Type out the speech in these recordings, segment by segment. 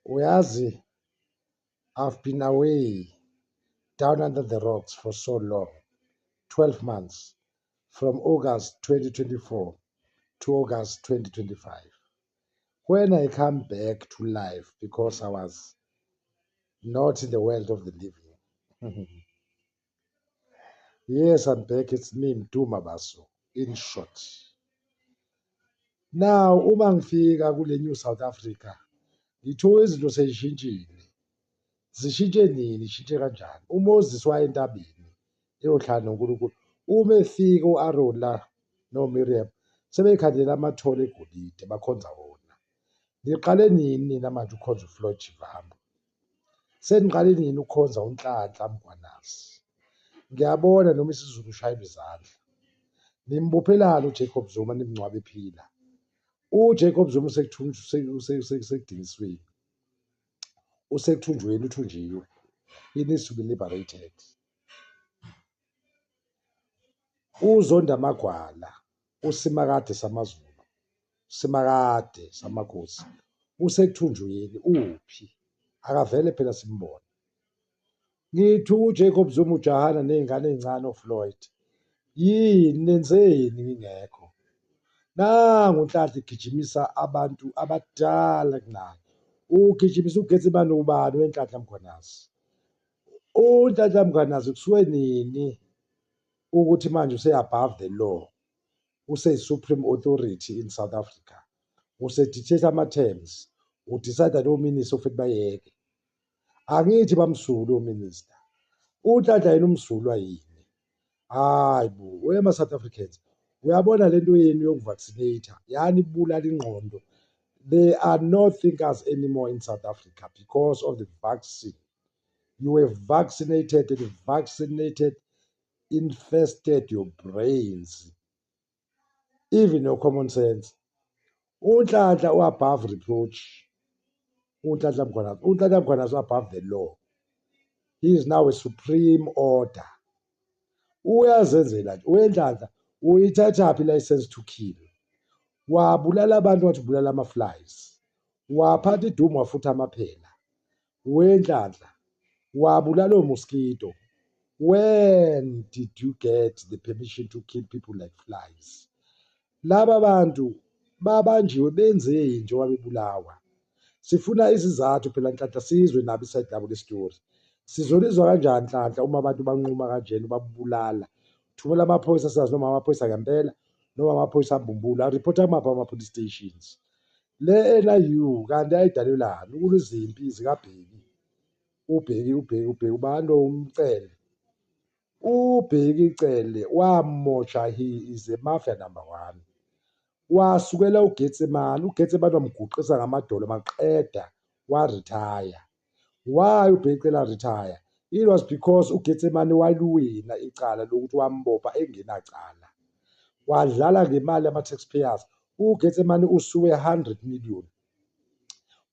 Uyazi, I've been away down under the rocks for so long, 12 months, from August 2024 to August 2025. When I come back to life, because I was not in the world of the living. Yes, I'm back. It's me, Mdu Mabaso, in short. Now, uma ngifika kule New South Africa, ngithuka izinto seyishintshile. Zishintshe nini? Ishintshe kanjani? UMoses waya entabeni eyohlala noNkulunkulu. Uma efika u-Aaron la noMiriam sebeyikhandela amathole egolide bakhonza wona. Niqale nini nina manje ukukhonza uFloyd Shivambu? Seniqale nini ukukhonza uNhlanhla Mkhwanazi? Ngiyabona noma isiZulu ushayelwa izandla. Nimbophelani uJacob Zuma nimngcwabe ephila? UJacob Zuma usekudingisweni, usekuthunjweni, uthunjiwe. He needs to be liberated. Uzonda amagwala, uSimakade samaZulu, Simakade samakhosi, usekuthunjweni, uphi? Akavele phela simbone. Ngithi uJacob Zuma ujahana ney'ngane ey'ncane oFloyd. Yini nenzeni ngingekho? Nangu uNhlanhla igijimisa abantu abadala kunaye. Ugijimisa uGetsemane ubani weNhlanhla Mkhwanazi? UNhlanhla Mkhwanazi kusuke nini ukuthi manje use-above the law, use-supreme authority in South Africa, use-dictate ama-terms, u-decide no-minister ofuthi bayeke. Angithi bamsulwa o-minister. UNhlanhla yena umsulwa yini? Hayi bo, wema South Africans, uyabona lento yenu yoku-vaccinate yani ibulala ingqondo. There are no thinkers anymore in South Africa because of the vaccine. You were vaccinated and vaccinated infested your brains, even your common sense. UNhlanhla u-above reproach. UNhlanhla Mkhwanazi, uNhlanhla Mkhwanazi u-above the law. He is now a supreme order. Uyazenzela nje. WeNhlanhla, uyithathaphi i-license to kill? Wabulala abantu wathi ubulala ama-flies. Waphatha idumu wafutha amaphela. WeNhlanhla, wabulala o-mosquito. When did you get the permission to kill people like flies? Laba bantu babanjiwe benzeni njengoba bebulawa? Sifuna izizathu phela Nhlanhla, sizwe nabo i-side labo le-story. Sizolizwa kanjani Nhlanhla uma abantu banquma kanjena babulala? Thumela amaphoyisa sazi noma amaphoyisa ngempela noma amaphoyisa ambumbulu. Aripotha kumaphi ama-police stations? Le NIU kanti ayidalelani ukulwa izimpi zikaBheki? UBheki, uBheki, uBheki ubani lo umcele? UBheki Cele wamosha, he is a mafia number one. Wasukela uGetsemane, uGetsemane wamguqisa ngamadolo maqeda wa-retire. Why uBheki Cele retire? It was because uGetsemane waluwina icala lokuthi wambopha engenacala. Wadlala ngemali yama-taxpayers. UGetsemane usuwe 100 million.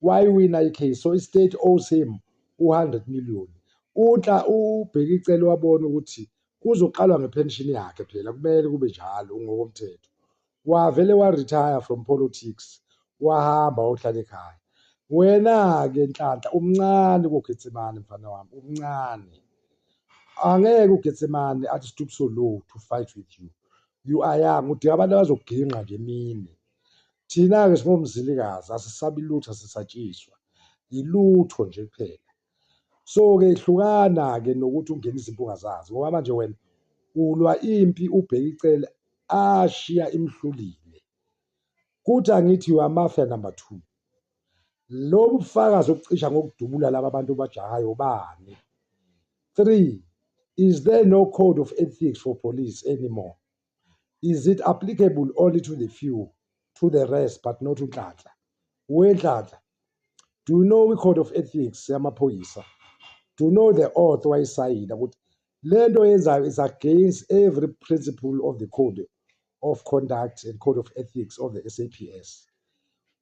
Wayiwina i-case, so i-state owes him u-100 million. Unhla uBheki Cele wabona ukuthi kuzoqalwa nge-pension yakhe, phela kumele kube njalo ngokomthetho. Wavele wa-retire from politics, wahamba wayohlala ekhaya. Wena-ke Nhlanhla umncane koGetsemane, mfana wami, umncane. Angeke uGetsemane athi stoop so low to fight with you. You are young, udinga abantu abazokuginqa nje emini. Thina-ke singomzilikazi, asisabi lutho, asisatshiswa yilutho nje kuphela. So-ke hlukana-ke nokuthi ungene izimpi ungazazi, ngoba manje wena ulwa impi uBheki Cele ashiya imhlulile. Kuthi angithi you are mafia number two. Lobu bufakazi obucisha ngokudubula laba bantu bajahayo bani? Three, is there no code of ethics for police anymore? Is it applicable only to the few, to the rest, but not uNhlanhla? WeNhlanhla, do you know i-code of ethics yamaphoyisa? Do you know the oath wayisayina ukuthi le nto oyenzayo is against every principle of the code of conduct and code of ethics of the SAPS?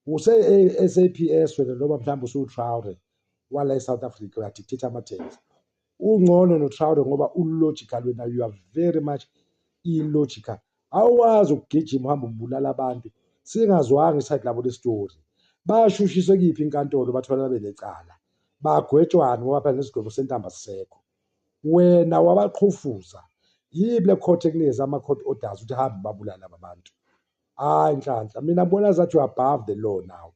Use-SAPS wena noma mhlawumbe usuTraore wala e-South Africa, uya-dictate ama-terms. Ungcono noTraore ngoba u-logical, wena you are very much illogical. Awukwazi ukugijima uhambe ubulala abantu singazwanga i-side labo le-story. Bashushiswe kuyiphi inkantolo batholakala benecala? Bagwetshwani ngoba phela nesigwebo sentambo asisekho. Wena wabaqhufuza. Yiphi le court ekunikeze ama-court orders ukuthi hambe babulale laba bantu? Hayi Nhlanhla, mina ngibona that you are above the law now.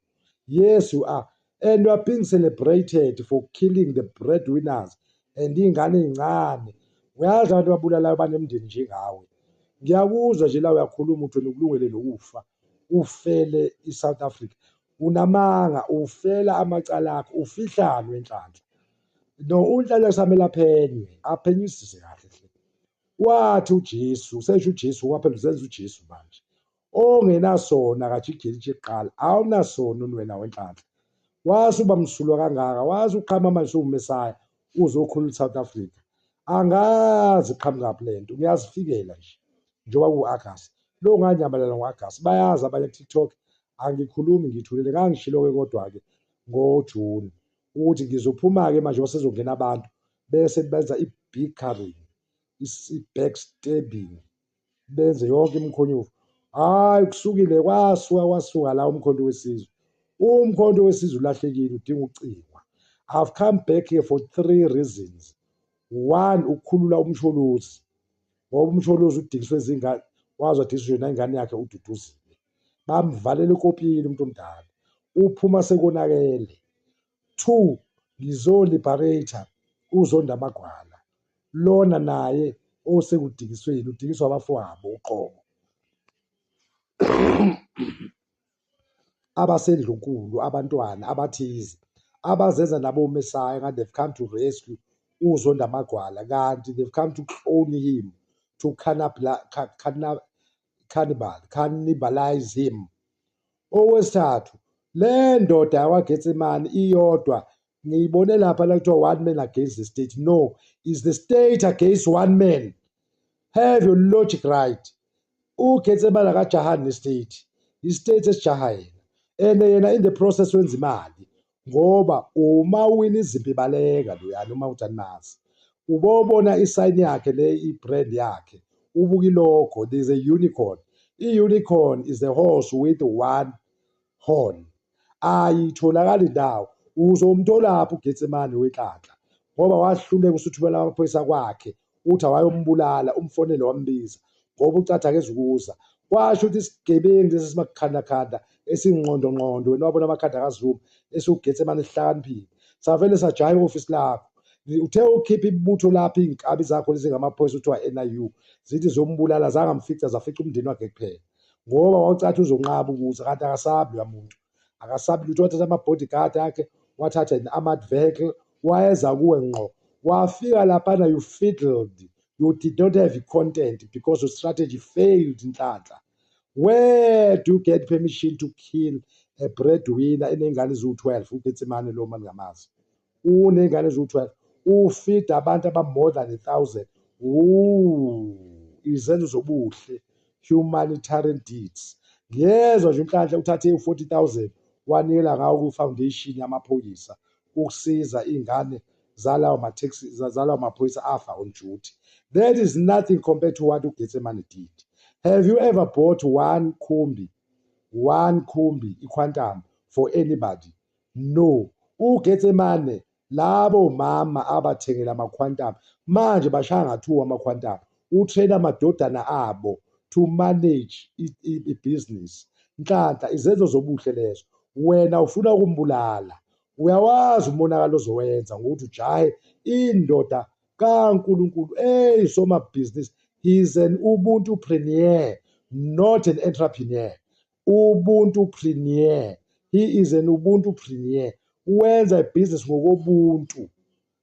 Yes, you are. And you are being celebrated for killing the breadwinners and iy'ngane ey'ncane. Uyazi abantu ababulalayo banemndeni njengawe. Ngiyakuzwa nje la uyakhuluma uthi wena ukulungele nokufa, ufele i-South Africa. Unamanga, ufela amacala akho, ufihlani weNhlanhla? No, uNhlanhla kusamele aphenywe, aphenyisise kahle hle. Wathi uJesu, usesho uJesu ngoba phela uzenza uJesu manje. Ongenasona akajikijele itshe kuqala, awunasono wena weNhlanhla. Wase uba msulwa kangaka, wase uqhama manje usuwumesaya uzokhulula i-South Africa. Angazi iqhamukaphi le nto, ngiyazifikela nje njengoba kuwu-Agasti. Lo nganyamalala ngo-Agasti, bayazi abanye ku-TikTok angikhulumi ngithulile. Ngangishilo-ke kodwa-ke ngoJuni ukuthi ngizophuma-ke manje ngoba sezongena abantu bese benza i-bickering, i-backstabbing, benze yonke imikhonyovu. Hhayi kusukile kwasuka kwasuka la uMkhonto weSizwe. UMkhonto weSizwe ulahlekile udinga ukucingwa. I've come back here for three reasons. One, ukukhulula uMsholozi ngoba uMsholozi udingiswe zingane waze wadingiswa nje nayingane yakhe uDuduzile. Bamvalela ekopini umuntu omdala. Uphuma sekonakele. Two, ngizoliberate uZondi Amagwala lona naye osekudingisweni udingiswa abafowabo uqobo abasendlunkulu abantwana abathize abazenza nabo omesaya ngathi they've come to rescue uZondi Amagwala kanti they've come to clone him to cannibalize him. Okwesithathu, le ndoda yakwaGetsemane iyodwa ngiyibone lapha la kuthiwa one man against the state. No, is the state against one man. Have your logic right. UGetsemane akajahani ne-state, i-state esijaha yena and yena in the process wenza imali ngoba uma uwina izimpi baleka loyana uma uthi animazi ubobona isayini yakhe le i-brand yakhe ubuka ilogo there is a unicorn. I-unicorn is a horse with one horn, ayitholakali ndawo. Uzomtholaphi uGetsemane weNhlanhla ngoba wahluleka usuthumela amaphoyisa kwakhe uthi awayombulala umfonele wambiza ngoba ucathi akezukuza. Kwasho ukuthi isigebengu lesi simakhandakhanda esingqondongqondo wena wabona amakhanda kaZuma esiwuGetsemane sihlakaniphile savele sajaha i-ofisi lakho. Uthe ukhipha ibutho lapho iy'nkabi zakho lezi ngamaphoyisa kuthiwa NIU zithi ziyombulala zangamfica zafica umndeni wakhe kuphela ngoba wawucathi uzonqaba ukuza kanti akasabi loya muntu akasabi lutho. Wathatha ama-bodyguard akhe wathatha an-armored vehicle wayeza kuwe ngqo wafika laphana. You fiddled, you did not have content because your strategy failed. Nhlanhla, where do you get permission to kill a breadwinner eney'ngane eziwu-12? UGetsemane lo maningamazi uney'ngane eziwu-12 ufida abantu aba-more than 1,000. Izenzo zobuhle, humanitarian deeds. Ngiyezwa nje uNhlanhla uthathe u-40,000 wanikela ngawo ku-foundation yamaphoyisa ukusiza iy'ngane zalawo ma-taxi zalawo maphoyisa afa on duty. That is nothing compared to what uGetsemane did. Have you ever bought one khumbi, one khumbi iQuantum for anybody? No. UGetsemane labo mama abathengela ama-Quantum manje bashaya nga-two ama-Quantum utrain amadodana abo to manage i-business. Nhlanhla, izenzo zobuhle lezo. Wena ufuna ukumbulala, uyawazi umonakalo ozowenza ngokuthi ujahe indoda kaNkulunkulu eyisomabhizinisi. He is an ubuntupreneur, not an entrepreneur. Ubuntupreneur, he is an ubuntupreneur. Wenza ibhizinisi ngokobuntu.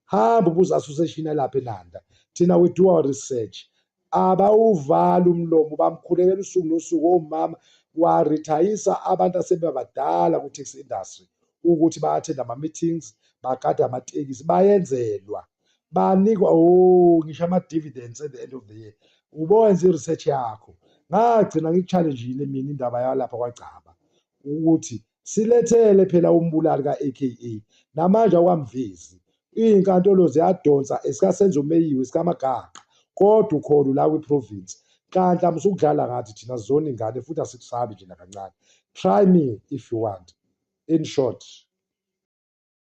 Hamba ubuze association yalapha eNanda, thina we do our research. Abawuvali umlomo bamkhulekela usuku nosuku omama. Warithayisa abantu asebebadala ku-taxi industry ukuthi ba-attend ama-meetings, bagade amatekisi, bayenzelwa banikwa oh ngisho ama-dividends at the end of the year. Ubowenza i-research yakho. Ngagcina ngiku-challenge-ile mina indaba yalapha kwaGcaba ukuthi silethele phela umbulali ka-AKA namanje awukamvezi. Iy'nkantolo ziyadonsa esikaSenzo Meyiwe sikaMagaqa kodwa ukhona la kwi-province. Nhlanhla, musukudlala ngathi thina sizona ingane futhi asikusabi nje nakancane. Try me if you want. In short,